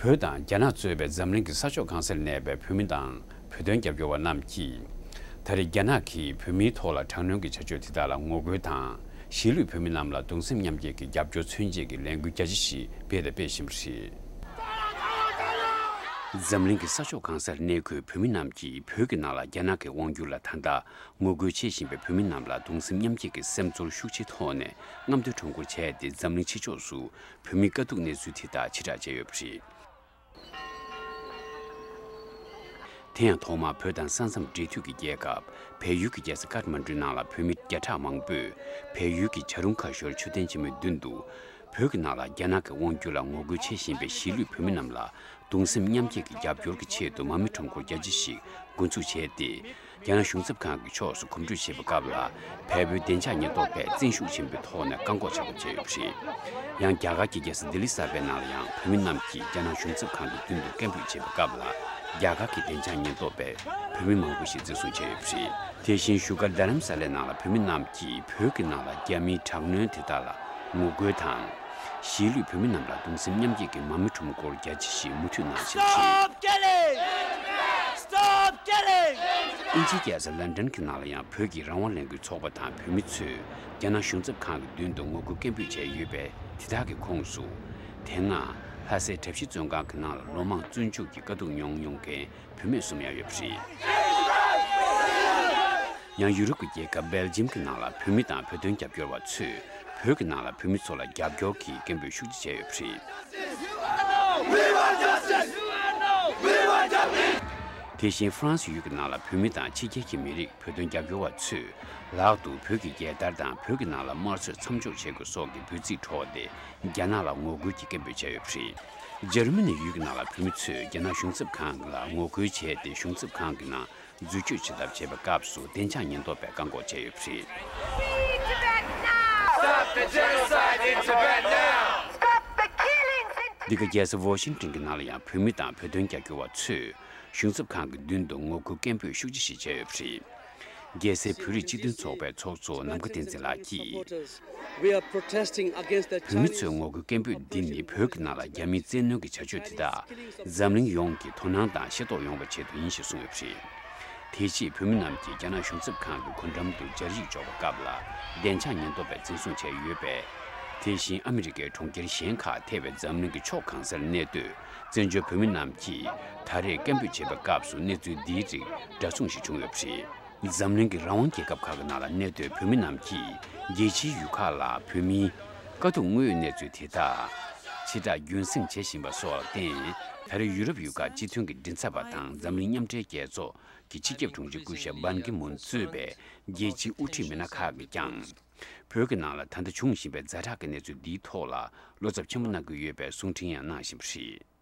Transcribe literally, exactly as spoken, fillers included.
བོད་དང་རྒྱ་ནག་གཙོས་པའི་འཛམ་གླིང་གི་ས་ཕྱོགས་གང་སར་གནས་པའི་བོད་མི་དང་བོད་དོན་རྒྱབ་སྐྱོར་བ་རྣམས་ཀྱིས། ད་རེས་རྒྱ་ནག་གིས་བོད་མིའི་ཐོག་ལ་དྲག་གནོན་གྱི་བྱ་སྤྱོད་དེ་དག་ལ་ངོ་རྒོལ་དང་། གཞིས་ལུས་བོད་མི་རྣམས་ལ་གདུང་སེམས་མཉམ་སྐྱེད་ཀྱི་རྒྱབ་སྐྱོར་མཚོན་ཆེད་ཀྱི་ལས་འགུལ་རྒྱ་ཆེ་ཞིག་སྤེལ་དང་སྤེལ་བཞིན་པ་རེད། འཛམ་གླིང་གི་ས་ཕྱོགས་གང་སར་གནས་འཁོད་བོད་མི་རྣམས་ཀྱིས་བོད་ཀྱི་ནང་ལ་རྒྱ་ནག་གི་དབང་སྒྱུར་ལ་ད་ལྟ་ངོ་རྒོལ་བྱེད་བཞིན་པའི་བོད་མི་རྣམས་ལ་གདུང་སེམས་མཉམ་སྐྱེད་ཀྱི་སེམས་ཚོར་ཤུགས་ཆེའི་ཐོག་ནས་རྔམ་སྟོན་ཁྲོམ་སྐོར་བྱས་ཏེ། འཛམ་གླིང་ཕྱི་ཕྱོགས་སུ་བོད་མིའི་དཀའ་སྡུག་གནས་ཚུལ་དེ་དག་ཕྱིར་བསྒྲགས་བྱས་ཡོད་པ་རེད། དེ་ཡང་ཐོག་མར་བོད་དང་ས་མཚམས་འབྲེལ་མཐུད་ཀྱི་རྒྱལ་ཁབ་བལ་ཡུལ་གྱི་རྒྱལ་ས་ཀཏ་མན་ཌུའི་ནང་ལ་བོད་མི་བརྒྱ་ཕྲག་མང་པོས་བལ་ཡུལ་གྱི་བྱ་རུང་ཁ་ཤོར་མཆོད་རྟེན་ཆེན་མོའི་མདུན་དུ། བོད་ཀྱི་ནང་ལ་རྒྱ་ནག་གི་དབང་སྒྱུར་ལ་ངོ་རྒོལ་བྱེད་བཞིན་པའི་གཞིས་ལུས་བོད་མི་རྣམས་ལ་གདུང་སེམས་མཉམ་སྐྱེད་ཀྱི་རྒྱབ་སྐྱོར་གྱི་ཆེད་དུ་མར་མེ་ཁྲོམ་སྐོར་རྒྱ་ཆེ་ཞིག་འགོ་འཛུགས་བྱས་ཏེ། རྒྱ་ནག་གཞུང་ཚབ་ཁང་གི་ཕྱོགས་སུ་གོམ་བགྲོད་བྱེད་པའི་སྐབས་ལ། བལ་པོའི་བདེ་འཇགས་ཉེན་རྟོག་པས་བཙན་ཤུགས་ཆེན་པོའི་ཐོག་ནས་བཀག་འགོག་བྱེད་པ་བྱས་ཡོད་པ་རེད། ཡང་རྒྱ་གར་གྱི་རྒྱལ་ས་ལྡི་ལི་གསར་པའི་ནང་ལ་ཡང་བོད་མི་རྣམས་ཀྱིས་རྒྱ་ནག་གཞུང་ཚབ་ཁང་གི་མདུན་དུ་སྐད་འབོད་བྱེད་པའི་སྐབས་ལ། རྒྱ་གར་གྱི་བདེ་འཇགས་ཉེན་རྟོག་པས་བོད་མི་མང་པོ་ཞིག་འཛིན་བཟུང་བྱས་ཡོད་པ་རེད། དེ་བཞིན་བཞུགས་སྒར་རྡ་རམ་ས་ལའི་ནང་ལ་བོད་མི་རྣམས་ཀྱིས་བོད་ཀྱི་ནང་ལ་རྒྱ་མིའི་དྲག་གནོན་དེ་དག་ལ་ངོ་རྒོལ་དང་། གཞིས་ལུས་བོད་མི་རྣམས་ལ་གདུང་སེམས་མཉམ་སྐྱེད་ཀྱི་མར་མེ་ཁྲོམ་སྐོར་རྒྱ་ཆེ་ཞིག་མུ་མཐུད་གནང་བཞིན་པ་རེད། Stop killing! Stop killing! དབྱིན་ཇིའི་རྒྱལ་ས་ལན་ཌན་གྱི་ནང་ལ་ཡང་བོད་ཀྱི་རང་དབང་ལས་འགུལ་ཚོགས་པ་དང་བོད་མི་ཚོས་རྒྱ་ནག་གཞུང་ཚབ་ཁང་གི་མདུན་དུ་ངོ་རྒོལ་སྐད་འབོད་བྱས་ཡོད་པས། དེ་དག་གི་ཁོངས་སུ། དེ་སྔ་ལྷ་སའི་གྲྭ་བཞི་བཙོན་ཁང་གི་ནང་ལ་ལོ་མང་བཙོན་འཇུག་གི་དཀའ་སྡུག་མྱོང་མྱོང་མཁན་བུད་མེད་གསུམ་ཡང་ཡོད་པ་རེད། ཡང་ཡུ་རོབ་ཀྱི་རྒྱལ་ཁབ་སྦེལ་ཇམ་གྱི་ནང་ལ་བོད་མི་དང་བོད་དོན་རྒྱབ་སྐྱོར་བ་ཚོས་བོད་ཀྱི་ནང་ལ་བོད་མི་ཚོ་ལ་རྒྱབ་སྐྱོར་གྱི་སྐད་འབོད་ཤུགས་ཆེ་བྱས་ཡོད་པ་རེད། དེ་བཞིན་ཧྥ་རན་སི་ཡུལ་གྱི་ནང་ལ་བོད་མི་དང་ཕྱི་རྒྱལ་གྱི་མི་རིགས་བོད་དོན་རྒྱབ་སྐྱོར་བ་ཚོས་ལག་ཏུ་བོད་ཀྱི་རྒྱལ་དར་དང་བོད་ཀྱི་ནང་ལ་དམར་གསོད་མཚམས་འཇོག་བྱེད་དགོས་སོགས་ཀྱི་འབོད་ཚིག་འཕྲོག་སྟེ། རྒྱ་ནག་ལ་ངོ་རྒོལ་གྱི་སྐད་འབོད་བྱས་ཡོད་པ་རེད། འཇར་མ་ནི་ཡུལ་གྱི་ནང་ལ་བོད་མི་ཚོས་རྒྱ་ནག་གཞུང་ཚབ་ཁང་ལ་ངོ་རྒོལ་བྱས་ཏེ། གཞུང་ཚབ་ཁང་གི་ནང་འཛུལ་སྐྱོད་བྱེད་ཐབས་བྱེད་པའི་སྐབས་སུ་བདེ་འཇགས་ཉེན་རྟོག་པས་བཀག་འགོག་བྱས་ཡོད་པ་རེད། Free Tibet now! Stop the genocide in Tibet now! Stop the killings in འདི་ག་རྒྱལ་ས་ཝོ་ཤིང་ཊོན་གྱི་ནང་ལ་ཡང་བོད་མི་དང་བོད་དོན་རྒྱབ་སྐྱོར་བ་ཚོས་གཞུང་ཚབ་ཁང་གི་མདུན་དུ་ངོ་རྒོལ་སྐད་འབོད་ཤུགས་ཆེ་ཞིག་བྱས་ཡོད་པ་རེད། རྒྱལ་སའི་བོད་རིགས་སྤྱི་མཐུན་ཚོགས་པའི་ཚོགས་གཙོ་ནམ་མཁའ་བསྟན་འཛིན་ལགས་ཀྱིས། We are protesting against the བོད་མི་Chinese ཚོའི་ངོ་རྒོལ་སྐད་འབོད་འདི་ནི་བོད་ཀྱི་ནང་ལ་རྒྱ་མིའི་བཙན་གནོན་གྱི་བྱ་སྤྱོད་དེ་དག་འཛམ་གླིང་ཡོངས་ཀྱིས་དོ་སྣང་དང་ཤེས་རྟོགས་ཡོང་བའི་ཆེད་དུ་ཡིན་ཞེས་གསུངས་ཡོད་པ་རེད། དེའི་ཆེད་བོད་མི་རྣམས་ཀྱིས་རྒྱ་ནག་གཞུང་ཚབ་ཁང་གི་སྒོ་འགྲམ་དུ་སྦྱར་ཡིག་འཇོག་པའི་སྐབས་ལ། བདེ་འཇགས་ཉེན་རྟོག་པས་འཛིན་བཟུང་བྱས་ཡོད་པས། དེ་བཞིན་ཨ་མི་རི་ཀའི་གྲོང་ཁྱེར་གཞན་ཁག་ཐེ་བའི་འཛམ་གླིང་གི་ཕྱོགས་གང་སར་གནས་སྡོད་བཙན་བྱོལ་བོད་མི་རྣམས་ཀྱིས་ད་རེས་སྐད་འབོད་བྱེད་པའི་སྐབས་སུ་གནས་ཚུལ་འདིའི་རིགས་འདྲ་མཚུངས་ཤིག་བྱུང་ཡོད་པ་རེད། འཛམ་གླིང་གི་རང་དབང་རྒྱལ་ཁབ་ཁག་གི་ནང་ལ་གནས་སྡོད་བོད་མི་རྣམས་ཀྱིས་རྒྱལ་སྤྱིའི་ཡུལ་ཁག་ལ་བོད་མིའི་དཀའ་སྡུག་དངོས་ཡོད་གནས་ཚུལ་དེ་དག་ཕྱིར་བསྒྲགས་རྒྱུན་སྲིང་བྱེད་བཞིན་པ་སོགས་ལ་བརྟེན། ད་རེས་ཡུ་རོབ་ཡུལ་ཁག་སྤྱི་མཐུན་གྱི་མགྲིན་ཚབ་པ་དང་འཛམ་གླིང་མཉམ་འབྲེལ་རྒྱལ་ཚོགས་ཀྱི་སྤྱི་ཁྱབ་དྲུང་ཆེ་སྐུ་ཞབས་བན་གྷི་མུན་གཙོས་པའི་རྒྱལ་སྤྱིའི་དབུ་ཁྲིད་མི་སྣ་ཁག་གིས་ཀྱང་། བོད་ཀྱི་ནང་ལ་ད་ལྟ་འབྱུང་བཞིན་པའི་ཛ་དྲག་གི་གནས་ཚུལ་འདིའི་ཐོག་ལ་བློ་འཚབ་ཆེན་པོ་གནང་གི་ཡོད་པའི་གསུང་འཕྲིན་ཡང་གནང་བཞིན་པ་རེད།